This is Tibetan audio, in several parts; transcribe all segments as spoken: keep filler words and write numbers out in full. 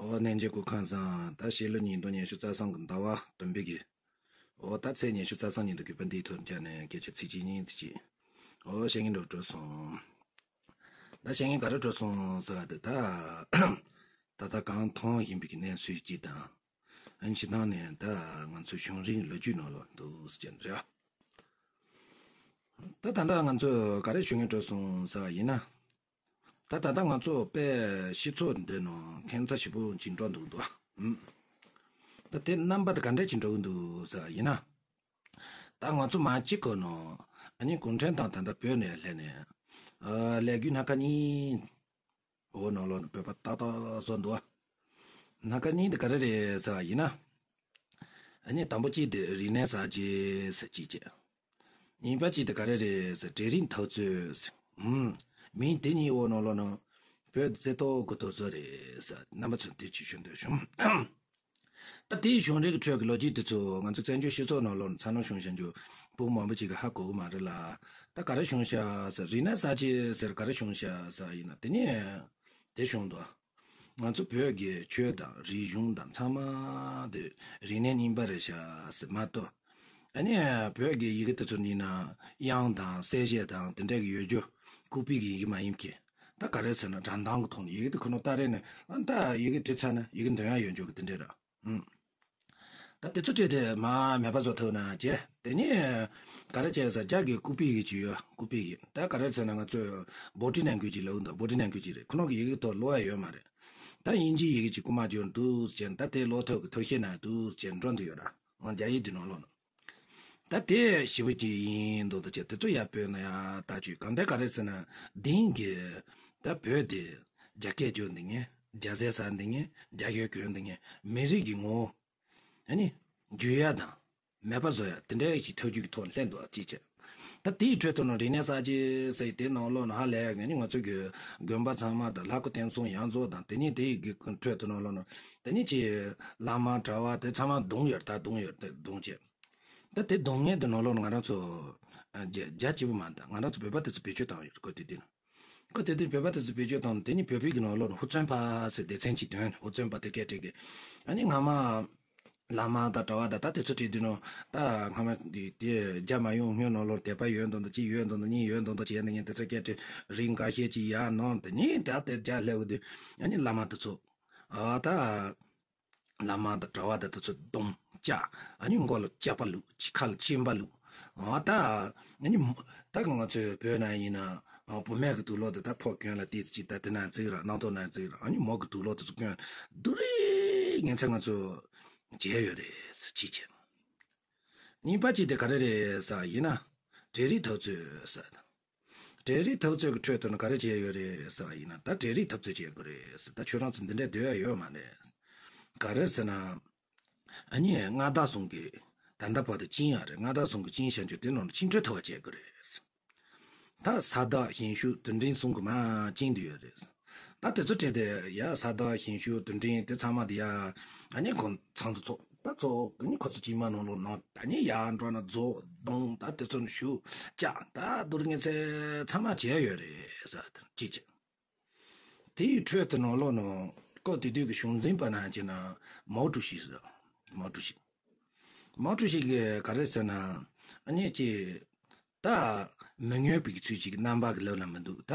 ཨོ་གནས་མཇལ་སྐུ་ཁམས་བཟང་། ད་ཕྱི་ལོ་ཉིས་སྟོང་ཉི་ཤུ་རྩ་གསུམ་གྱི་ཟླ་བ་བདུན་པའི་གི། ཨོ་ད་ཚེས་ཉི་ཤུ་རྩ་གསུམ་ཉིན་དུ་གུས་པ་འདིའི་ཐོག་བཅར་ནས་སྐད་ཆ་ཚིག་གཅིག་གཉིས་ཚིག་གཅིག་ཨོ་བཤད་མཁན་འགྲོ་འགྲོ་སོང་། ད་བཤད་མཁན་ག་རེ་འགྲོ་སོང་ཟེར་བ་དེ་ད། ད་ལྟ་གང་མཐོང་བཞིན་པའི་གི་གནས་ཚུལ་གཅིག་དང་། ཨ་ནི་སྤྱིར་བཏང་ནས་ད་ང་ཚོའི་གཞུང་རིང་ལོ་རྒྱུས་ནང་ལོགས་འདུག་ཟེར་གྱི་རེད། ད་ད་ལྟ་ང་ཚོས་ག་རེ་ཞུ་མཁན་འགྲོ་སོང་ཟེར་བ་ཡིན་ན། ད་ད་ལྟ་ང་ཚོ་དཔེ་སྤྱི་ཚོགས་འདི་ནང་ཁྱད་མཚར་ཞེ་པོ་ཅིག་འགྲོ་འདུག་འདུག་ཨ། ད་དེ་རྣམ་པ་དེ་ག་འདྲ་ཅིག་འགྲོ་གི་འདུག་ཟེར་བ་ཡིན་ན། ད་ང་ཚོ་མ་གཅིག་གོ་ནོ། ཨ་ནི་གུང་ཁྲན་ཏང་ད་ལྟ་བོད་ནས་སླེབས་ནས། ཨ་ལས་འགུལ་སྣ་ཁ་གཉིས། འོ་ནང་ལོགས་ནས་བོད་པ་ཏག་ཏག་བཟོ་འདུག་ཨ། སྣ་ཁ་གཉིས་དེ་ག་རེ་རེད་ཟེར་བ་ཡིན་ན། ཨ་ནི་དང་པོ་གཅིག་དེ་རིག་གནས་གསར་བརྗེ་ཟེར་གཅིག་བྱས། གཉིས་པ་གཅིག་དེ་ག་རེ་རེད་ཟེར་གྲལ་རིམ་འཐབ་རྩོད་ཟེར། ཧུམ། མིང་དེ་གཉིས་འོ་ནང་ལོགས་ནས་བོད་རྩེ་ཏོག་གི་དུས་ཚོད་རེད་ཟེར་རྣམ་པ་ཚོ་དེ་ཅིག་ཞུ་འདོད་བྱུང་། ད་དེའི་གཞུང་རིག་གི་ཁྲོད་ཀྱི་ལོ་རྒྱུས་དེ་ཚོ་ང་ཚོ་བཙན་བྱོལ་སྤྱི་ཚོགས་ནང་ལོགས་ནས་འཚར་ལོངས་བྱུང་བཞག་རྒྱུ་ཕྲུ་གུ་མང་པོ་ཅིག་གིས་ཧ་གོ་གི་མ་རེད་ལ། ད་ག་རེ་བྱུང་ཤག་ཟེར་རིག་གནས་གསར་བརྗེ་ཟེར་ག་རེ་བྱུང་ཤག་ཟེར་ཡིན་ན་དེ་ནས་དེ་བྱུང་འདུག་ང་ཚོ་བོད་ཀྱི་ཆོས་དང་རིག་གཞུང་དང་ཚང་མ་དེ་རིག་གནས་རྙིང་པ་རེད་ཤག་ཟེར་མ་གཏོགས། ཨ་ནི་བོད་ཀྱི་ཡི་གེ་དེ་ཚོ་ཡིན་ན་དབྱངས་དང་གསལ་བྱེད་དང་དེ་འདྲ་གི་ཡོད་རྒྱུ་ལྐུགས་པའི་གི་ཡི་གེ་མ་ཡིན་གྱི། ད་ག་རེ་ཟེར་ན་སྒྲ་གདངས་ཀྱི་ཐོག་ནས་ཡི་གེ་དེ་ཁོ་ན་ལྟ་རེ་ནས་ཨ་ད་ཡི་གེ་བྲིས་ཚར་ན་ཡི་གེ་འདོན་ཡ་ཡོད་རྒྱུ་གི་དེ་འདྲ་ར། ཨུམ། ད་དེ་ཚོ་བྲིས་ཏེ་མ་མེད་པ་བཟོ་ཐུབ་ན་བྱས། དེ་ནས་ག་རེ་བྱས་ཟེར་རྒྱ་གི་ལྐུགས་པའི་ཡི་གེ་ཅིག་ཡོད། ལྐུགས་པའི་ཡི་གེ་ད་ག་རེ་ཟེར་ན་ང་ཚོས་body language་ཅིག་ལབ་འདུག body language་ཅིག་རེད། ཁོ་རང་གི་ཡི་གེ་ཐོག་ཀློག་ཡ་ཡོད་མ་རེད། ད་དབྱིན་ཇིའི་ཡི་གེ་ཅིག་རྐུ་མ་བྱས་འདུག་ཟེར་ད་དེ་ཀློག་ཐུབ་གི་ཐབས་ཤེས་གནང་འདུག་ཟེར་འགྲོ་འདི་ཡོད་ར། འོ་རྒྱ་ཡིག་འདི་ནང་ལོགས་ནས། ད་དེ་ཞེ་པོ་ཅིག་ཡིན་མདོག་ད་ཅིག་དེ་ཚོ་ཡར་བོད་ན་ཡར་ལྟ་ཅིག་གང་ལྟར་ག་རེ་ཟེར་ན་དེང་གི་ད་བོད་དེ་རྒྱ་སྐད་སྦྱོང་འདི་ངས་རྒྱ་ཟས་ཟ་འདི་ངས་རྒྱ་ཞོལ་གྱོན་འདི་ངས་མི་རིགས་ཀྱི་ངོ་བོ་ཨ་ནི་བརྗོད་ཡ་དང་མེད་པ་བཟོ་ཡ་དེ་འདྲ་ཞིག་ཐབས་ཇུས་ཀྱི་ཐོག་སླེབས་འདུག་ཅིག་བྱས། ད་དེའི་ཁྲོད་དུ་ནང་རིག་གནས་གསར་བརྗེ་ཟེར་དེ་ནང་ལོགས་ན་ཧ་ལས་ཡ་ང་ནི་ང་ཚོ་གི་དགོན་པ་ཚང་མ་དང་ལྷ་སྐུ་རྟེན་གསུམ་ཡར་རྫོགས་དང་དེ་ནི་དེའི་གི་ཁྲོད་དུ་ནང་ལོགས་ན་དེ་ནི་ཅི་བླ་མ་གྲྭ་བ་དེ་ཚང་མ་གདུང་ཡོད་ད་གདུང་ཡོད་དེ་གདུང་བྱས། ད་དེ་གདུང་མཁན་དེ་ནང་ལོགས་ན་ང་རང་ཚོ་རྒྱ་རྒྱ་སྐྱིད་པོ་མ་འདུག་ང་རང་ཚོ་བོད་པ་དེ་ཚོ་བེད་སྤྱོད་བཏང་ཡོད་སྐོར་དེ་དེ་ནི། སྐབས་དེ་དུས་བོད་པ་དེ་ཚོ་བེད་སྤྱོད་བཏང་དེ་ནི་བོད་པའི་གི་ནང་ལོགས་ནས་ཧུར་བརྩོན་པ་ཟེར་སྡེ་ཚན་གཅིག་ཐོན། ཧུར་བརྩོན་པ་དེ་སྐད་བྲིས་གི། ཨ་ནི་སྔ་མ་བླ་མ་དང་གྲྭ་བ་དང་ད་དེ་ཚོ་བྲིས་དུས་ནང་ད་སྔ་མ་དེ་དེ་རྒྱ་མ་ཡོང་སྔོན་ནང་ལོགས་དད་པ་ཡོད་མདོག་མདོག་གཅིག་ཡོད་མདོག་མདོག་གཉིས་ཡོད་མདོག་མདོག་བྱས་ནས་ངས་དེ་ཚོ་སྐད་བྲིས་རིགས་འགའ་ཤས་ཅིག་ཡར་ནང་དེ་ནི་ད་དེ་རྒྱ་སླེབས་དུས་ཨ་ནི་བླ་མ་དེ་ཚོ་ཨ་ད། བླ་མ་དང་གྲྭ་བ་དང་དེ་ཚོ་གདུང་བཅག་ཨ་ནི་མགོ་ལ་སྐྱག་པ་བླུགས། ཁ་ལ་གཅིན་པ་བླུགས། ཨ་ད་ཨ་ནི་མོ་ད་ང་ཚོའི་བོད་ན་ཡིན་ན་བུད་མེད་ཀྱི་དུག་ལོག་དེ་ད་ཕོ་གྱོན་ལ་ཏིས་ཅིག་ད་དེ་ན་བརྩིགས་ར་སྣ་ཐོག་ན་བརྩིགས་ར་ཨ་ནི་མོ་གི་དུག་ལོག་དེ་ཚོ་གྱོན་སྡུག་རེད། ངན་ཚ་ང་ཚོ་བྱས་ཡོད་རེད་ཟེར་གཅིག་བྱས། གཉིས་པ་གཅིག་དེ་ག་རེ་རེད་ཟེར་ཡིན་ན་གྲལ་རིམ་འཐབ་རྩོད་ཟེར། གྲལ་རིམ་འཐབ་རྩོད་ཀྱི་ཁྲོད་དུ་ནི་ག་རེ་བྱས་ཡོད་རེད་ཟེར་བ་ཡིན་ན་ད་གྲལ་རིམ་འཐབ་རྩོད་བྱེད་དགོས་རེད་ཟེར། ད་ཁྱོད་རང་ཚོ་འདི་འདྲས་སྡོད་ཡ་ཡོད་མ་རེད། ག་རེ་ཟེར་ན། ཨ་ནི་མངའ་བདག་ཟུང་གི་ད་ལྟ་བར་དུ་བཅིངས་ཡ་རེད། མངའ་བདག་ཟུང་གི་བཅིངས་བཞག་རྒྱུ་དེ་ནང་ལ་བཅིངས་འགྲོལ་ཐོབ་པ་བྱེད་དགོས་རེད། ད་ས་བདག་ཞིང་ཞུ་དུད་འགྲིན་ཟུང་གི་མ་བཅིངས་བསྡད་ཡོད་རེད། ད་དེ་ཚོ་བྲིས་ཏེ་ཡ་ས་བདག་ཞིང་ཞུ་དུད་འགྲིན་དེ་ཚང་མ་དེ་ཡ་ཨ་ནི་ཁོང་ཚང་དུ་ཚོགས། ད་ཚོགས་ཨ་ནི་ཁོ་ཚོ་དཀྱིལ་མ་ནང་ལོགས་ནང་ད་ནི་ཡར་འགྲོ་ན་རྫོགས་གདོང་ད་དེ་ཚོ་ཞུ་ལྕགས་ད་རྡོ་རིང་ཚེ་ཚང་མ་བྱས་ཡོད་རེད་ཟེར་དེ་ཅི་བྱེད། དེའི་ཁྲོད་དུ་ནང་ལོགས་ནང་སྐབས་དེ་དུས་ཀྱི་གཞུང་འཛིན་པ་ནང་བྱས་ན་མའོ་ཀྲུའུ་ཞི་ཟེར། མའོ་ཀྲུའུ་ཞི། མའོ་ཀྲུའུ་ཞི་གིས་ག་རེ་ཟེར་ན་ཨ་ནི་ཅི། ད་མི་མངོན་པའི་ཚུལ་ཅིག་རྣམ་པ་གི་ལབ་ན་མི་འདུག་ད་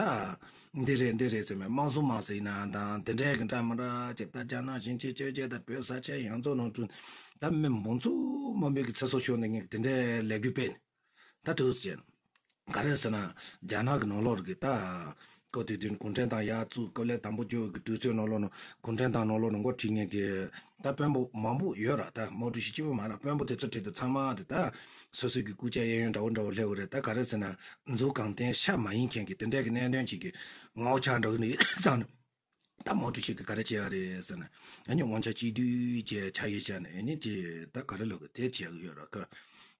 འདི་རེད་འདི་རེད་ཟེར་མེད་དམངས་གཙོ་དམངས་གཙོ་ཡིན་ན་དང་དེ་འདྲའི་གི་འདྲ་མི་འདྲ་ཅིག་ད་རྒྱ་ནག་ཞིང་ཆེན་བཅོ་བརྒྱད་དང་བོད་ས་ཆ་ཡོངས་རྫོགས་ནང་དུ་ད་མི་མང་ཚོགས་མང་པོའི་གི་ཚེ་སྲོག་ཤོར་ནས་ངས་དེ་འདྲའི་ལས་འགུལ་སྤེལ་ནས་ད་དུས་ཟེར་ག་རེ་ཟེར་ན་རྒྱ་ནག་གི་ནང་ལོགས་ཀྱི་ད། སྐབས་དེ་དུས་གུང་ཁྲན་ཏང་ཡར་བཙུགས་སྐབས་ལས་དང་པོ་བཅོ་གི་དུས་ཚོད་ནང་ལོགས་ནང་གུང་ཁྲན་ཏང་ནང་ལོགས་ནང་འགོ་ཁྲིད་མཁན་གྱི་ད་དཔོན་པོ་མང་པོ་ཡོད་ར། ད་མའོ་ཀྲུའུ་ཞི་གཅིག་པུ་མ་ར་དཔོན་པོ་དེ་ཚོ་ཁྲིད་དེ་ཚང་མ་དེ་ད་སོ་སོ་གི་སྐུ་ཕྱྭ་གཡས་གཡོན་འདྲ་བོ་འདྲ་བོ་སླེབས་པ་རེད། ད་ག་རེ་ཟེར་ན་མཛོ་གང་བསྟན་ཤ་མ་ཡིན་མཁན་གྱི་དེ་འདྲས་ཀྱི་གནད་དོན་ཅིག་གི་ངོ་ཆགས་འགྲོ་གི་འདུག་ཙང་ནས་ད་མའོ་ཀྲུའུ་ཞི་གིས་ག་རེ་བྱས་པ་རེད་ཟེར་ན་ཨ་ནི་དབང་ཆ་གཅིག་སྡུད་བྱས་ཆ་ཡིག་བཞག་ནས་ཨ་ནི་དེ་ད་ག་རེ་ལབ་དགོས་དེ་བྱས་ཡོད་ར་ཁ།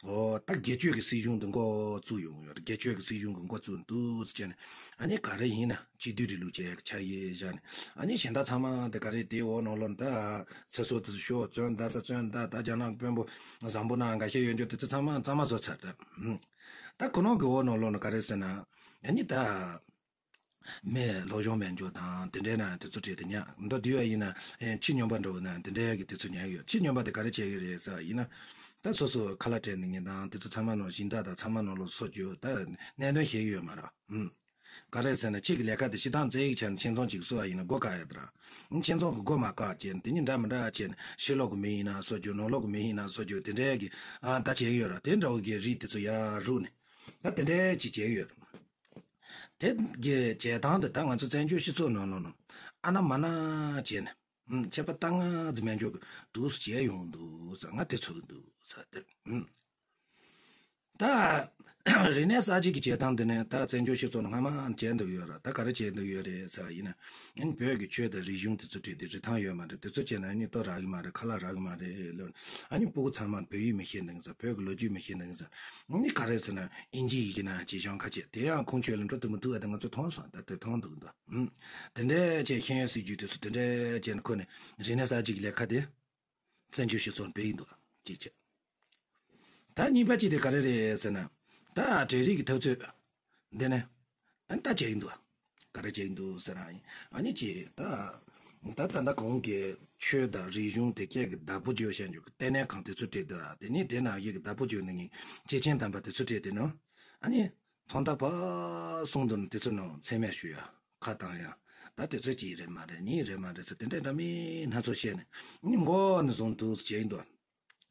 ཨོ་ད་སྒེར་གཅོད་ཀྱི་སྲིད་གཞུང་འདི་འགོ་བཙུགས་ཡོང་ཡོད་རེད། སྒེར་གཅོད་ཀྱི་སྲིད་གཞུང་གི་འགོ་བཙུགས་འདུག་ཟེར་ནས་ཨ་ནི་ག་རེ་ཡིན་ན་སྤྱི་འཐུས་རིང་ལུགས་བྱས་ཆ་ཡིག་བཞག་ནས་ཨ་ནི་གཞན་དག་ཚང་མ་དེ་ག་རེ་དེའི་འོག་ནང་ལོགས་ད་ཚེ་སྲོག་དེ་ཚོ་ཤོར་བཙོན་ད་ཚ་བཙོན་ད་ད་རྒྱ་ནག་དཔོན་པོ་བཟང་པོ་ན་འགའ་ཤས་ཡོད་རྒྱུ་དེ་ཚོ་ཚང་མ་གཙང་མ་བཟོ་ཚར་ད། ད་ཁོ་རང་གི་འོག་ནང་ལོགས་ན་ག་རེ་ཟེར་ན་ཨ་ནི་ད། མེ་སློབ་སྦྱོང་མེད་འཇོག་དང་དེ་འདྲའི་ནང་དེ་ཚོ་བྲིས་ཏེ་ཉག་མདོ་དུས་ཡ་ཡིན་ན་ཕྱི་སྨྱོན་པ་འགྲོ་ན་དེ་འདྲའི་གི་དེ་ཚོ་ཉག་ཡོད། ཕྱི་སྨྱོན་པ་དེ་ག་རེ་བྱེད་ཀྱི་རེད་ཟེར་ཡིན་ན། ད་སོ་སོ་ཁ་ལག་སྤྲད་ནས་ཉིན་དང་དེ་ཚོ་ཚང་མ་ནང་སྦྱིན་བདག་དང་ཚང་མ་ནང་ལོགས་སོ་རྒྱུ་ད་གནད་དོན་ཤེས་ཀྱི་ཡོད་མ་རེད། ཨུམ། ག་རེ་ཟེར་ན་གཅིག་གི་ལས་ཀ་དེ་སྤྱི་བཏང་རྩེ་ཡིག་ཆ་ནས་ཁྱིམ་ཚང་གཅིག་གསོ་བ་ཡིན་ན་སྒོ་བཀག་ཡ་དེ་ར། ཁྱིམ་ཚང་གི་སྒོ་མ་བཀག་བྱས་ནས་དེ་གཉིས་འདྲ་མི་འདྲ་བྱས་ནས་ཕྱི་ལོགས་གི་མི་ཡིན་ན་སོ་རྒྱུ་ནང་ལོགས་གི་མི་ཡིན་ན་སོ་རྒྱུ་དེ་འདྲའི་གི་ཨ་ད་བྱེད་ཀྱི་ཡོད་ར། དེ་འདྲ་བོ་གི་རིགས་དེ་ཚོ་ཡར་རུག་ནས་ད་དེ་འདྲའི་ཅིག་བྱེད་ཀྱི་ཡོད་ར། དེ་གི་བྱེད་སྟངས་དེ་ད་ང་ཚོ་བཙན་བྱོལ་སྤྱི་ཚོགས་ནང་ལོགས་ནང་ཨ་ན་མ་ན་བྱས་ནས། ཨུམ། ཁྱད་པར་ད་ང་ཟི་མན་ཇོ་གི་འདུག་སེ་བྱས་ཡོང་འདུག་ས་ང་དེ་ཚོ་གི་འདུག་ས་དེ། ཨུམ། ད་རིག་གནས་གསར་བརྗེ་གི་བྱེད་སྟངས་འདི་ནས་ད་བཙན་བྱོལ་སྤྱི་ཚོགས་ནང་སྔ་མ་བྱས་འདུག་ཡོད་ར། ད་ག་རེ་བྱས་འདུག་ཡོད་རེད་ས་ཡིན་ན། ཨ་ནི་བོད་ཀྱི་ཆོས་དང་རིག་གཞུང་དེ་ཚོ་བྲིས་ཏེ་རིན་ཐང་ཡོད་མ་རེད། དེ་ཚོ་བྱས་ན་ཨ་ནི་ལྟོ་རག་གི་མ་རེད། ཁ་ལག་རག་གི་མ་རེད་ལོ། ཨ་ནི་སྤུ་གུ་ཚང་མ་བོད་ཡིག་མི་ཤེས་འདུག་ས། བོད་ཀྱི་ལོ་རྒྱུས་མི་ཤེས་འདུག་ས། ཨ་ནི་ག་རེ་ཟེར་ན་ཨིན་ཇི་ཡི་གི་ནང་ཅི་གཞུང་ཁ་ཆེ་དེ་ཡང་ཁོང་ཆོས་ལ་འགྲོ་ཐུབ་མི་ཐུབ་ཨ། ད་ང་ཚོ་མཐོང་སོང་། ད་དེ་མཐོང་འདུག་འདུག་ཨུམ། དེ་འདྲའི་ཅིག་ཤེས་ཡོན་སྲིད་ཇུས་དེ་ཚོ་དེ་འདྲའི་ཅིག་ཁོ་ནས་རིག་གནས་གསར་བརྗེ་གི་ལས་ཀ་དེ་བཙན་བྱོལ་སྤྱི་ཚོགས་སྤེལ་ཡིན་འདུག་གཅིག་བྱས། ད་གཉིས་པ་གཅིག་དེ་ག་རེ་རེད་ཟེར་ན། ད་གྲལ་རིམ་གི་འཐབ་རྩོད་འདི་ནས་ཨ་ནི་ད་བྱས་ཡིན་འདུག་ག་རེ་བྱས་ཡིན་འདུག་ཟེར་ན་ཨ་ནི་ཅིག་ད་ད་ད་ད་གོང་གི་ཆོས་དང་རིག་གཞུང་དེ་སྐད་ཀྱི་བདག་པོ་བརྗོད་བཤད་འཇོག་གི་ལྟེ་གནས་ཁང་དེ་ཚོ་བྲིས་འདུག་དེ་ནས་དེ་ནང་བཞིན་གྱི་བདག་པོ་བརྗོད་ནས་ངས་སྐྱེས་ཆེན་དམ་པ་དེ་ཚོ་བྲིས་དེ་ནང་ཨ་ནི། ཐོག་མཐའ་བར་གསུམ་དུ་ནི་དེ་ཚོ་ནང་མཚན་སྨད་ཞུ་ཡ་ཁ་བཏང་ཡ། ད་དེ་ཚོ་གཅིག་རེད་མ་རེད་གཉིས་རེད་མ་རེད་ཟེར་དེ་འདྲ་འདྲ་མིན་སྣ་ཚོགས་བཤད་ནས་ནི་མགོ་ནས་བཟུང་དུ་བྱས་ཡིན་འདུག་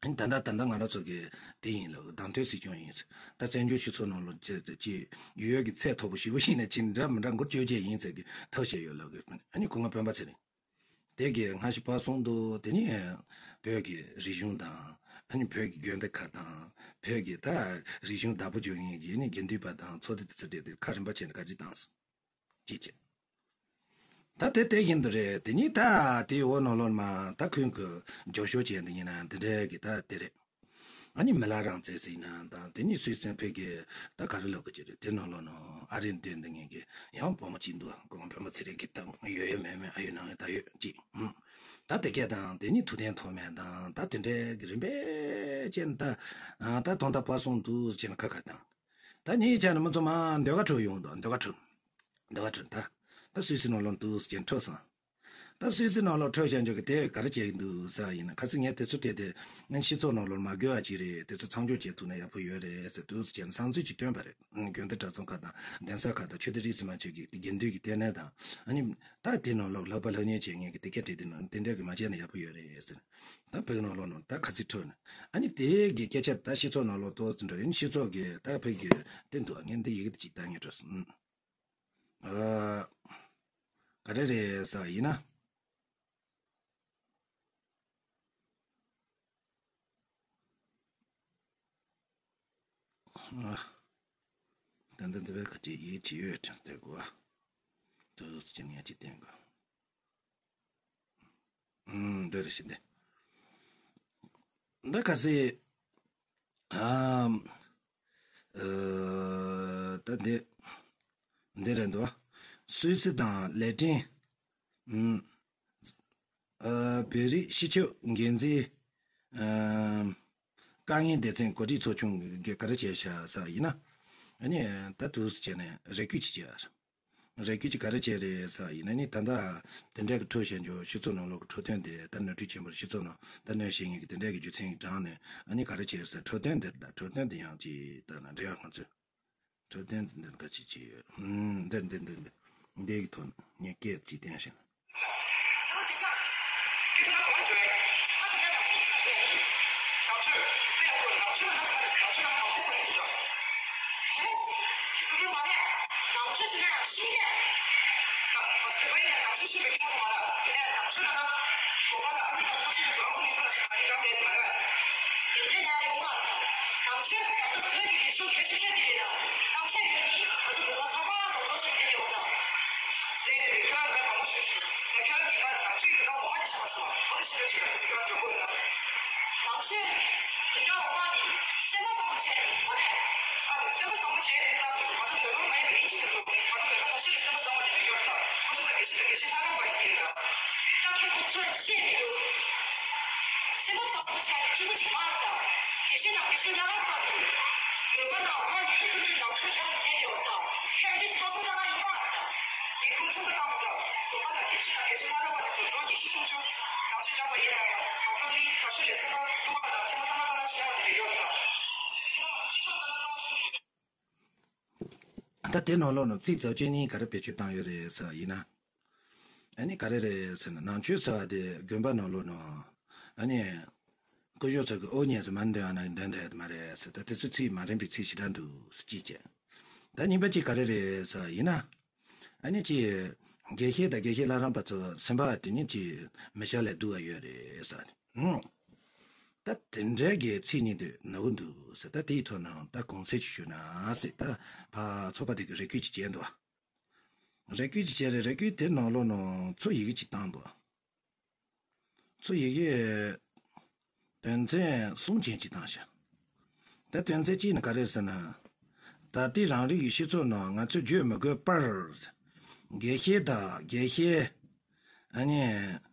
ད་ལྟ་ད་ལྟ་ང་རང་ཚོ་གི་དེ་ཡིན་ལ་གདམ་དོན་སྲིད་སྐྱོང་ཡིན་ཟེར། ད་བཙན་བྱོལ་སྤྱི་ཚོགས་ནང་ལ་ཅི་ཅི་ཡོད་ཀྱི་ཚད་མཐོ་པོ་ཞེ་པོ་ཞིག་ནས་ཅི་འདྲ་མི་འདྲ་འགོ་བཅོས་བྱས་ཡིན་ཟེར་གི་ཐག་བཅད་ཡོད་ལ་གི་ཨ་ནི་ཁོ་ང་སྤེན་པ་ཚེ་རིང་། དེ་གའི་སྔ་ཕྱི་བར་གསུམ་དུ་དེ་ནི་བོད་ཀྱི་རིག་གཞུང་དང་ཨ་ནི་བོད་ཀྱི་དགོན་སྡེ་ཁག་དང་བོད་ཀྱི་ད་རིག་གཞུང་བདག་པོ་སྦྱོར་མཁན་གྱི་ནི་དགེ་འདུན་པ་དང་ཚོགས་སྡེ་དེ་ཚོ་གྲས་དེ་ཁ་རིམ་པ་བྱས་ནས་ག་ཚོད་བཏང་སོང་ཅེས་བྱས། ད་དེ་དེ་བཞིན་དུ་རེད། དེ་ནི་ད་དེའི་འོག་ནང་ལོགས་མ་ད་ཁོང་གི་སྦྱོར་ཤོག་བྱས་འདི་ཡིན་ན་འདི་འདྲའི་གི་ད་དེ་རེད། ཨ་ནི་མི་ལ་རང་བཙན་ཟེར་ན་དང་དེ་ནི་སུད་སི་བོད་ཀྱི་ད་ག་རེ་ལབ་དགོས་ཀྱི་རེད། དེ་ནང་ལོགས་ནང་ཨ་རིར་སྡོད་འདི་ངེད་ཀྱི་ཡང་བུ་མོ་གཅིག་འདུག་ཁོང་བུ་མོ་ཚེ་རིང་གི་ད་ཡོད་ཡོད་མེད་མེད་ཨ་ཡོད་ནང་ཡོད་ད་ཡོད་ཅིག་ཨུམ། ད་དེ་སྐད་དང་དེ་ནི་ཐུབ་བསྟན་ཐོགས་མེད་དང་ད་དེ་འདྲའི་གི་རིམ་པས་བྱས་ནས་ད་ད་ཐོག་མཐའ་བར་གསུམ་དུ་བྱས་ནས་ཁ་ཁ་དང་། ད་ཉིད་ཆ་ནས་མི་ཚོ་མ་ཟློས་གར་ཁྲོད་ཡོང་དང་ཟློས་གར་ཁྲོད། ཟློས་གར་ཁྲོད་ད། ད་སུད་སི་ནང་ལོགས་འདུག་ཟེར་ཁྲོད་སོང་། ད་སུད་སི་ནང་ལོགས་ཁྲོད་བཞག་འཇོག་གི་དེ་ག་རེ་བྱས་འདུག་ཟེར་ཡིན་ན་ཁ་སང་ངས་དེ་ཚོ་སྤྲད་དེ་ནི་སྤྱི་ཚོགས་ནང་ལོགས་མ་དགོས་པ་ཅིག་རེད། དེ་ཚོ་མཚམས་འཇོག་བྱེད་ཐུབ་ན་ཡག་པོ་ཡོད་རེད་ཟེར་འདུག་ཟེར་བྱས་ནས་བསམ་ཚུལ་ཅིག་བཏོན་པ་རེད། དགོན་སྡེ་གྲྭ་ཚང་ཁག་དང་གདན་ས་ཁག་དང་ཆོས་སྡེ་རིས་སུ་མ་ཆད་ཀྱི་དགེ་འདུན་གྱི་ལྟེ་གནས་དང་ཨ་ནི་ད་དེ་ནང་ལོགས་ལྷག་པ་ལྷག་གཉེར་བྱེད་མཁན་གྱི་དེ་སྐད་བྲིས་དེ་ནང་དེ་འདྲ་གི་མ་བྱས་ན་ཡག་པོ་ཡོད་རེད་ཟེར། ད་བོད་ནང་ལོགས་ནང་ད་ག་ཚིག་འཕྲོད་ནས་ཨ་ནི་དེ་གི་སྐད་ཆ་ད་སྤྱི་ཚོགས་ནང་ལོགས་ཏོག་ཙམ་འགྲོ་ཡིན། སྤྱི་ཚོགས་ཀྱི་ད་བོད་ཀྱི་སྟེང་དུ་ངས་འདི་ཡི་གེ་དེ་ཅིག་ད་ངས་འགྲོ་སོང་། ཨ། ག་རེ་རེད་ཟེར་བ་ཡིན་ན། ཨ། ད་ལྟ་འདི་བས་ག་ཅིག་ཡིད་ཆེས་ཡོད་དྲན་ཏེ་གོ། ཏོག་ཙམ་ངས་ཅིག་བསྟན་གོ། ཨུམ། འདི་རེད་ཤི་འདི། འདི་ག་སི། ཨམ། ཨ། ད་འདི། འདི་རེད་འདུག་སུད་སི་དང་ལེ་ཏིན། ཨུམ། ཨ། བོད་རིགས་སྤྱི་ཁྱབ་འགན་འཛིན། ཨམ། དཀའ་ངལ་སྡེ་ཚན་གོ་སྒྲིག་ཚོགས་ཆུང་གིས་ག་རེ་བྱས་ཤག་ཟེར་ཡིན་ན། ཨ་ནི་ད་དུས་སུ་བྱས་ནས་རེ་སྐུལ་ཅིག་བྱས། རེ་སྐུལ་གྱི་ག་རེ་བྱས་རེད་ཟེར་ཡིན་ན་ནི་ད་ལྟ་དེ་འདྲ་གི་འཕྲོད་བཞེངས་རྒྱུ་སྤྱི་ཚོགས་ནང་ལོགས་ཀྱི་འཕྲོད་བསྟེན་དེ་ད་ནོར་འཁྲུལ་ཆེན་པོ་རེད། སྤྱི་ཚོགས་ནང་ད་གནོད་བྱེད་མཁན་གྱི་དེ་འདྲ་གི་རྒྱུ་མཚན་གྱི་གྲངས་ནས་ཨ་ནི་ག་རེ་བྱས་ཟེར་འཕྲོད་བསྟེན་དེ་ད་འཕྲོད་བསྟེན་དེ་ཡང་ཅིག་ད་ན་འབྲེལ་བ་ང་ཚོས་འཕྲོད་བསྟེན་དེ་འདི་འདྲ་ག་ཅིག་ཅིག་ཡོད། ཨུམ། འདི་འདི་འདི་འདི་འདི་གི་ཐོག་ནས་ངས་སྐད་ཅིག་བསྟན་ཤིང་། ནང་ཆོས་དེ་འདྲ་འོ་མ་ནི་སེམས་པ་བཟང་པོ་བྱས་ནས་ཡིན་ན་ང་ཚོ་བོད་པ་མ་ཡིན་པའི་ཨིན་ཇི་ནས་འགྲོ་ང་ཚོ་བོད་པ་ལ་ཤི་ལ་སེམས་པ་བཟང་པོ་དེ་འདྲ་ཡོད་ད། ཁོ་ཚོ་ད་དགེ་བཤེས་དང་དགེ་བཤེས་ལྷ་རམས་པ་ཡིན་གྱི་རེད་ད། ད་ཁྱོད་ཁོ་ཚོས་ཤེས་མི་འདུག་སེམས་པ་བཟང་པོ་བྱས་ནས་སྤྱི་པོ་ཅིག་མ་རེད་ད། དགེ་བཤེས་དང་དགེ་བཤེས་ལྷ་རམས་པ་ཡིན། བོད་པ་ལ་འོ་མ་ཉི་ཤུ་སུམ་ཅུ་ནང་ཆོས་སྦྱོང་ཉན་ཡོད་ད། ཁྱོད་ཨིན་ཇི་ཁ་སང་ལ་ང་ཡོད་མ་རེད་ད། ད་དེ་ནང་ལོགས་ནང་ཚིག་རྩ་ཆེན་གཉིས་ག་རེ་བེད་སྤྱོད་བཏང་ཡོད་རེད་ཟེར་བ་ཡིན་ན། ཨ་ནི་ག་རེ་རེད་ཟེར་ན་ནང་ཆོས་ཟེར་བ་དེ་དགོན་པ་ནང་ལོགས་ནང་ཨ་ནི་སྐུ་ཞབས་ཚོ་གི་དབུ་བརྙེས་ཟེར་མ་འདོན་ཨ་ན་འདོན་འདོན་ཡོད་མ་རེད་ཟེར། ད་དེ་ཚོ་ཚིག་མ་རན་པའི་ཚིག་ཞེ་དྲག་འདུག་ཟེར་གཅིག་བྱས། ད་གཉིས་པ་གཅིག་ག་རེ་རེད་ཟེར་བ་ཡིན་ན། ཨ་ནི་ཅི། དགེ་བཤེས་དང་དགེ་བཤེས་ལྷ་རམས་པ་ཚོ་སེམས་པ་དེ་ཉིད་ཀྱི་མི་ཤ་ལས་སྡུག་བ་ཡོད་རེད་ཟེར། ཧུམ། ད་དེ་འདྲའི་གི་ཚིག་གཉིས་དེ་ནོར་གི་འདུག་ཟེར། ད་དེའི་ཐོག་ནས་ད་གུང་སེང་ཞུ་ན་ཟེར། ད་ཕ་ཚོགས་པ་དེ་གི་རེ་སྐུལ་ཅིག་བྱས་འདུག་རེ་སྐུལ་ཅིག་བྱས་རེད། རེ་སྐུལ་དེ་ནང་ལོགས་ནང་ཚོ་ཡི་གེ་ཅིག་བཏང་འདུག་ཚོ་ཡི་གེ་དོན་ཚན་གསུམ་ཅན་ཅིག་བཏང་ཤག་ད་དོན་ཚན་གཅིག་ནི་ག་རེ་ཟེར་ན། ད་ལྟའི་རང་རིགས་ཀྱི་སྤྱི་ཚོགས་ནང་ང་ཚོས་བརྗོད་མི་དགོས་པར། དགེ་བཤེས་དང་དགེ་བཤེས། ཨ་ནི།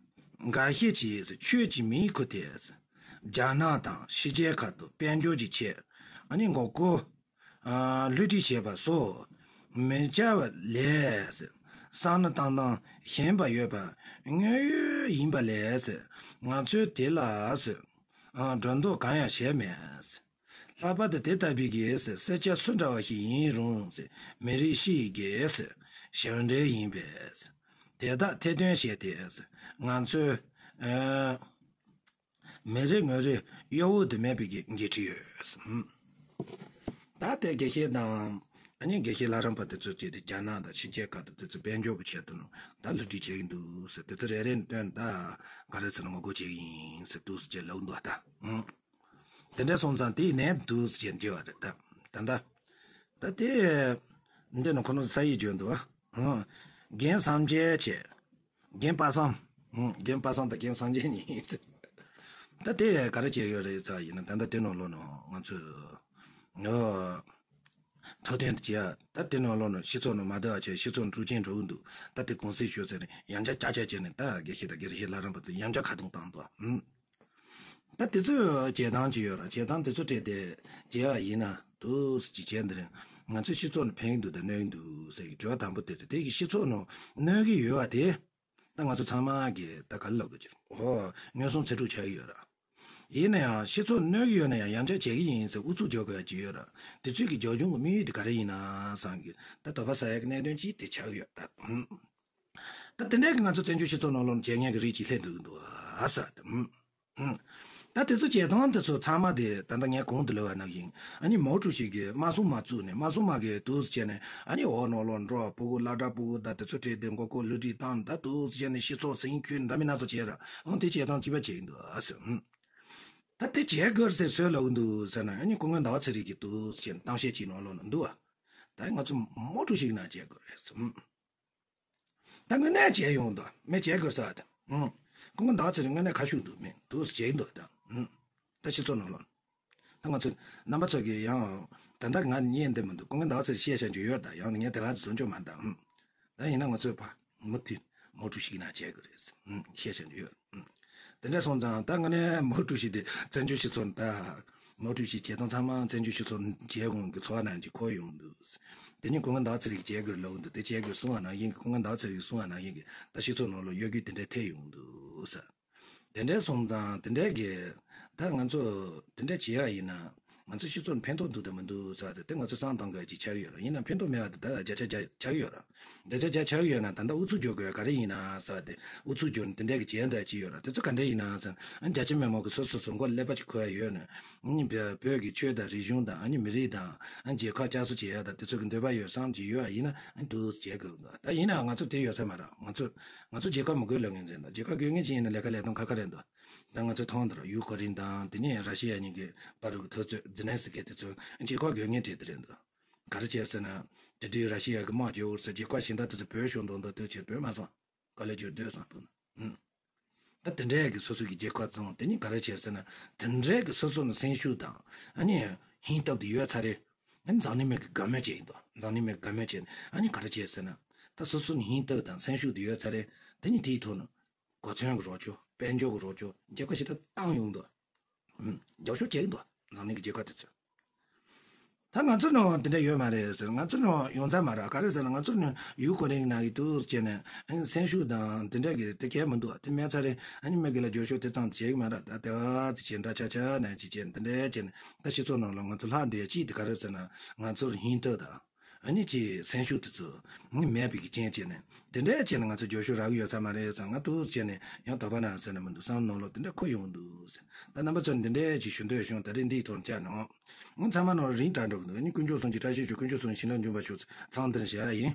འགའ་ཤས་ཀྱིས་ཆོས་ཀྱི་མིང་ཁུར་ཏེ། རྒྱ་ནག་དང་ཕྱི་རྒྱལ་ཁག་ཏུ་དཔལ་འབྱོར་གྱི་ཆེད། ཨ་ནི་མགོ་སྐོར། ཨ། བསླུ་བྲིད་བྱས་པ་སོགས་མི་བྱ་བ་ལས། བསམ་བློ་བཏང་སྟངས་ཞན་པ་ཡོད་པ་དངོས་ཡོད་ཡིན་པ་ལས། ང་ཚོས་དེ་ལ། ཨ། སྒྲོ་འདོགས་གང་ཡང་བཞག་མེད། ལྷག་པར་དུ་དེ་ལྟ་བུའི་གི་སེར་སྐྱ་སུ་འདྲ་བ་ཞིག་ཡིན་རུང་། མི་རིགས་ཤིག་གི་ཞབས་འདྲེན་ཡིན་པས། དེ་དག་ཐེར་འདོན་བྱས་ཏེ། ང་ཚོས། ཨ། མི་རེ་ངོ་རེ་གཡོ་འོག་ཏུ་མེད་པའི་གི་འགན་འཁྲི་ཡོད། ཧུམ། ད་ལྟའི་དགེ་བཤེས་དང་། ཨ་ནི་དགེ་བཤེས་ལྷ་རམས་པ་དེ་ཚོ་བྱས་ཏེ་རྒྱ་ནག་དང་ཕྱི་རྒྱལ་ཁག་ཏུ་དེ་ཚོ་དཔལ་འབྱོར་གྱི་ཆེད་དུ་ནང་ད་བསླུ་བྲིད་བྱེད་ཀྱི་འདུག་ཟེར། དེ་ཚོ་རེ་རེ་བཏོན། ད་ག་རེ་ཟེར་ན་ངོ་རྒོལ་བྱེད་ཀྱི་ཡིན་ཟེར་འདུག་ཟེར་ལབ་འདུག་ད། ཧུམ། དེ་འདྲ་སོང་ཙང་དེའི་ནད་འདུག་ཟེར་འདྲི་བ་རེད་ད། ད་ད། ད་དེ། འདི་ནི་ཁོ་ནོ་ས་ཡིས་བརྗོད་འདུག་ཨ། རྒན་སངས་རྒྱས་བྱས། རྒན་པ་སངས། ཨུ། རྒན་པ་སངས་དང་རྒན་སངས་རྒྱས་གཉིས། ད་དེ་ག་རེ་བྱས་ཡོད་རེད་ཟེར་ཡིན་ན། ད་ལྟ་དེ་ནང་ལོགས་ནང་ང་ཚོས། ཨོ། འཕྲོད་བསྟེན་དུ་བྱས། ད་དེ་ནང་ལོགས་ནང་སྤྱི་ཚོགས་ནང་མ་བསྡད་པ་བྱས། སྤྱི་ཚོགས་འཁྲུག་ཆེན་འགྲོ་གི་འདུག་ད་དེ་གུང་སེང་ཞུ་ཟེར་ནས་ཡང་བསྐྱར་ཅག་ཅག་བྱས་ནས། ད་དགེ་བཤེས་དང་དགེ་བཤེས་ལྷ་རམས་པ་ཚོ་ཡང་བསྐྱར་ཁ་རྡུང་བཏང་འདུག་ཨུ། ད་དེ་ཚོའི་བྱེད་སྟངས་ཅིག་ཡོད་ར། བྱེད་སྟངས་དེ་ཚོ་སྤྲད་དེ་བྱས་པ་ཡིན་ན། འདུག་སེ་ཅིག་བྱས་འདི་རེད། ང་ཚོའི་སྤྱི་ཚོགས་ནི་ཕན་གྱི་འདུག་དང་གནོད་ཀྱི་འདུག་ཟེར་གྱི་དྲི་བ་དང་པོ་དེ་རེད། དེ་གི་སྤྱི་ཚོགས་ནང་གནོད་ཀྱི་ཡོད་པ་དེ། ད་ང་ཚོ་ཚང་མ་གིས་ད་ག་ལབ་དགོས་ཀྱི་རེད། ཨོ། མངོན་སུམ་ཚེ་སྒྲུབ་ཆགས་ཀྱི་ཡོད་ར། ཡིན་ན་ཡང་སྤྱི་ཚོགས་གནོད་ཀྱི་ཡོད་ན་ཡང་ཡང་བསྐྱར་བྱེད་ཀྱི་ཡིན་ཟེར་ཨུ་ཚུགས་རྒྱག་དགོས་ཡ་ཅིག་ཡོད་ར། དེ་ཚོའི་གི་རྒྱབ་ལྗོངས་ཀྱི་དམིགས་ཡུལ་དེ་ག་རེ་ཡིན་ན་བསམ་གི། ད་དོགས་པ་ཟ་ཡ་གི་གནད་དོན་ཅིག་དེ་ཆགས་ཀྱི་ཡོད་ད། ད་དེ་འདྲའི་གི་ང་ཚོ་བཙན་བྱོལ་སྤྱི་ཚོགས་ནང་ལོགས་ནས་བྱེད་མཁན་གི་རིགས་ཅིག་སླེབས་འདུག་གི་འདུག་ཨ་ས་དེ། ཧུམ། ད་དེ་ཚོ་བྱེད་སྟངས་དེ་ཚོ་ཚང་མ་དེ་ད་ལྟ་ངས་གོང་དུ་ལབ་པ་ནང་བཞིན། ཨ་ནི་མའོ་ཀྲུའུ་ཞི་གིས་དམར་སྲུང་དམག་བཙུགས་ནས། དམར་སྲུང་དམག་གིས་འདུག་སེ་བྱས་ནས། ཨ་ནི་འོག་ནང་ལོགས་འགྲོ། ཕྲུ་གུ་སློབ་གྲྭ་ཕྲུ་གུ་དང་དེ་ཚོ་ཁྲིད་དེ་མགོ་སྐོར་བསླུ་བྲིད་བཏང་། ད་འདུག་སེ་བྱས་ནས་སྤྱི་ཚོགས་ཟིང་ཁྱོན་འདྲ་མིན་སྣ་ཚོགས་བྱས་ར། ཨང་། དེ་བྱེད་སྟངས་གཅིག་པ་བྱེད་ཀྱི་འདུག་ཨ་ཟེར། ཧུམ། ད་དེ་བྱེད་དགོས་ཟེར་སུས་ལབ་ཀྱི་འདུག་ཟེར་ན། ཨ་ནི་སྐུ་ངོ་ཟླ་བ་ཚེ་རིང་གིས་འདུག་སེ་བྱས་ནས་གཏམ་བཤད་ཅིག་ནང་ལོགས་ན་འདུག་ཨ། ད་ང་ཚོ་མའོ་ཀྲུའུ་ཞི་གི་ནང་བྱེད་དགོས་རེད་ཟེར། ཧུམ། ད་དངོས་གནས་བྱས་ཡོང་དོ། མི་བྱེད་དགོས་ས་དེ། ཨང་། སྐུ་ངོ་ཟླ་བ་ཚེ་རིང་དངོས་གནས་ཁ་ཤུགས་འདུག་མི་འདུག་བྱེད་འདུག་ད། ཨང་། ད་སྤྱི་ཚོགས་ནང་ལོགས། ད་ང་ཚོ་རྣམ་པ་ཚོ་གིས་ཡང་། ད་ལྟ་ང་རྙེད་བསྡད་མི་འདུག་སྐུ་ངོ་ཟླ་བ་ཚེ་རིང་བཤད་བཤད་རྒྱུ་ཡོད་ད། ཡང་ན་ངས་དེ་ག་ཚོད་བཟོ་འཇོག་མ་འདང་། ཨང་། ད་ཡིན་ན་ང་ཚོས་ཕ་མུ་མཐུད་མའོ་ཀྲུའུ་ཞི་ན་བྱེད་དགོས་རེད། ཨང་། བཤད་བཤད་རྒྱུ་ཡོད། ཨང་། དེ་འདྲ་སོང་ཙང་ད་དངོས་གནས་མའོ་ཀྲུའུ་ཞི་དེ་བཙན་བྱོལ་སྤྱི་ཚོགས་ནང་ད། མའོ་ཀྲུའུ་ཞིའི་བྱེད་སྟངས་ཚང་མ་བཙན་བྱོལ་སྤྱི་ཚོགས་བྱེད་དགོས་ཀྱི་འཚོ་བ་ནང་གི་འཁོར་ཡོང་འདུག་དེ་ནི་སྐུ་ངོ་ཟླ་བ་ཚེ་རིང་བྱེད་དགོས་ལབ་འདུག་དེ་བྱེད་དགོས་གསུང་བ་ནང་བཞིན་གྱི། སྐུ་ངོ་ཟླ་བ་ཚེ་རིང་གསུང་བ་ནང་བཞིན་གྱི་ད་སྤྱི་ཚོགས་ནང་ལ་གཡོ་སྒྱུ་དེ་འདྲ་ཐེབས་ཡོང་འདུག་ཟེར། དེ་འདྲ་སོང་ཙང་དེ་འདྲའི་གི། ད་ང་ཚོ་དེ་འདྲ་བྱེད་ཡ་ཡིན་ན། ང་ཚོ་སྤྱི་ཚོགས་ནི་ཕན་ཐོགས་འདུག་དང་མི་འདུག་ཟེར་དེ། དེ་ང་ཚོ་བསམ་བཏང་དགོས་ཡ་ཅིག་ཆགས་ཡོད་ར། ཡིན་ན་ཕན་ཐོགས་མེད་པ་དེ་ད་བརྒྱ་ཆ་བརྒྱ་ཆགས་ཡོད་ར། བརྒྱ་ཆ་བརྒྱ་ཆགས་ཡོད་ན། ད་ལྟ་ཨུ་ཚུགས་རྒྱག་དགོས་ཡ་ག་རེ་ཡིན་ན་ཟེར་ཏེ། ཨུ་ཚུགས་རྒྱག་ནས་དེ་འདྲ་གི་བྱས་འདྲ་ཅིག་ཡོད་ར། དེ་ཚོ་ག་འདྲ་ཡིན་ན་ཟེར་ན། ཨ་ནི་རྒྱ་ཆེ་མི་མང་གི་སོ་སོ་སོ་མགོ་ཀླད་པ་ཅིག་འཁོར་ཡ་ཡོད་ན། ཨ་ནི་བོད་བོད་ཀྱི་ཆོས་དང་རིག་གཞུང་དང་། ཨ་ནི་མི་རིགས་དང་། ཨ་ནི་རྒྱལ་ཁབ་བསྐྱར་གསོ་བྱེད་ཡ་དང་དེ་ཚོ་གི་འདོད་པ་ཡོད་བསམ་གྱི་ཡོད་པ་ཡིན་ན། ཨ་ནི་འདུག་བྱེད་དགོས་འདུག་ད་ཡིན་ནའང་ང་ཚོ་དེ་ཡོད་ས་མ་རེད། ང་ཚོ་ང་ཚོ་རྒྱལ་ཁབ་མི་དགོས་ལབ་མཁན་རེད་འདུག་རྒྱལ་ཁབ་དགོས་མཁན་ཅིག་ཡིན་ན་ལས་ཀ་ལས་སྟངས་ཁ་ཁ་རེད་འདུག་ད་ང་ཚོ་མཐོང་འདུག་ར། ཡུ་ཀེ་རེན་དང་དེ་ནས་ར་ཤི་ཡ་གཉིས་ཀྱི་བར་གྱི་འཐབ་རྩོད། ཛེ་ལན་སི་ཀི་དེ་ཚོ་རྒྱལ་ཁབ་དགོས་མཁན་གྲས་དེ་རེད་འདུག་ག་རེ་བྱས་ཟེར་ན། དེ་དུས་ར་ཤི་ཡ་གི་དམག་རྒྱག་དགོས་ཟེར། རྒྱལ་ཁབ་གཞན་དག་དེ་ཚོ་བོད་ཤོར་འདུག་འདུག་བྱས་བོད་མ་སོང་། ག་ལེར་འགྱུར་སྡོད་སོང་འདུག་ཨུམ། ད་དེ་འདྲའི་གི་སོ་སོ་གི་རྒྱལ་ཁབ་བཙོང་། དེ་ནི་ག་རེ་བྱས་ཟེར་ན། དེ་འདྲའི་གི་སོ་སོ་ནི་སེམས་ཤུགས་དང་། ཨ་ནི་ཧིང་སྟོབས་དེ་ཡོད་ཚར་རེད། ཨ་ནི་འཛམ་གླིང་མི་གི་དགའ་མོས་བྱེད་ཀྱི་འདུག་འཛམ་གླིང་མི་གི་དགའ་མོས་བྱེད། ཨ་ནི་ག་རེ་བྱས་ཟེར་ན། ད་སོ་སོ་ནི་ཧིང་སྟོབས་དང་སེམས་ཤུགས་དེ་ཡོད་ཚར་རེད། དེ་ནི་དེའི་ཐོག་ནས་གོ་མཚོན་གྱི་རོགས་སྐྱོར། དཔལ་འབྱོར་གྱི་རོགས་སྐྱོར། རྒྱལ་ཁབ་ཞིག་ད་བཏང་ཡོང་འདུག་ཨུམ། རྒྱབ་སྐྱོར་བྱེད་ཀྱི་འདུག་འཛམ་གླིང་གི་རྒྱལ་ཁབ་དེ་ཚོས། ད་ང་ཚོ་ནང་དེ་འདྲ་ཡོད་མ་རེད་ཟེར། ང་ཚོ་ནང་ཡོང་ཚར་མ་རེད། ག་རེ་ཟེར་ན་ང་ཚོ་ནང་ཡུལ་ཁོ་རང་ནང་གི་འདུག་བྱས་ནས་ཨ་ནི་སེམས་ཤུགས་དང་དེ་འདྲ་གི་དེ་གས་མི་འདུག་དེ་མེད་ཚར་རེད། ཨ་ནི་མི་སྒེར་ལ་རྒྱབ་སྐྱོར་དེ་ཙམ་བྱེད་ཀྱི་མ་རེད། ད་དེ་བ་ཙི་བྱས་འདྲ་ཆ་ཆ་ནས་ཅི་བྱས་དེ་འདྲ་བྱས་ནས་ད་སྤྱི་ཚོགས་ནང་ལ་ང་ཚོ་ལྷག་འདོད་ཅིག་དེ་ག་རེ་ཟེར་ན་ང་ཚོར་ཧིན་ཐོ་དང་། ཨ་ནི་ཅི་སེམས་ཤུགས་དེ་ཚོ་ནི་མེད་པའི་གི་རྐྱེན་བྱས་ནས་དེ་འདྲ་བྱས་ནས་ང་ཚོ་རྒྱབ་སྐྱོར་རག་གི་ཡོད་ས་མ་རེད་ཟེར། ང་འདུག་བྱས་ནས་ཡང་དོགས་པ་ན་ཟེར་ན་མི་འདུག་བསམ་ནང་ལོགས་དེ་འདྲ་འཁོར་ཡོང་འདུག་ཟེར། ད་རྣམ་པ་ཚོ་འདི་འདྲ་ཅིག་ཞུ་འདོད་བྱུང་། ད་རེས་འདིའི་ཐོག་བཅར་ནས་ཨང་། ང་ཚང་མ་ནང་རིང་དྲག་འགྲོ་གི་འདུག་ཨ་ནི་དཀོན་མཆོག་གསུམ་གྱི་བཀྲ་ཤིས་ཤོག་དཀོན་མཆོག་གསུམ་བྱིན་རླབས་འབྱུང་བར་ཤོག་ཚང་འདིར་བཞག་ཡིན།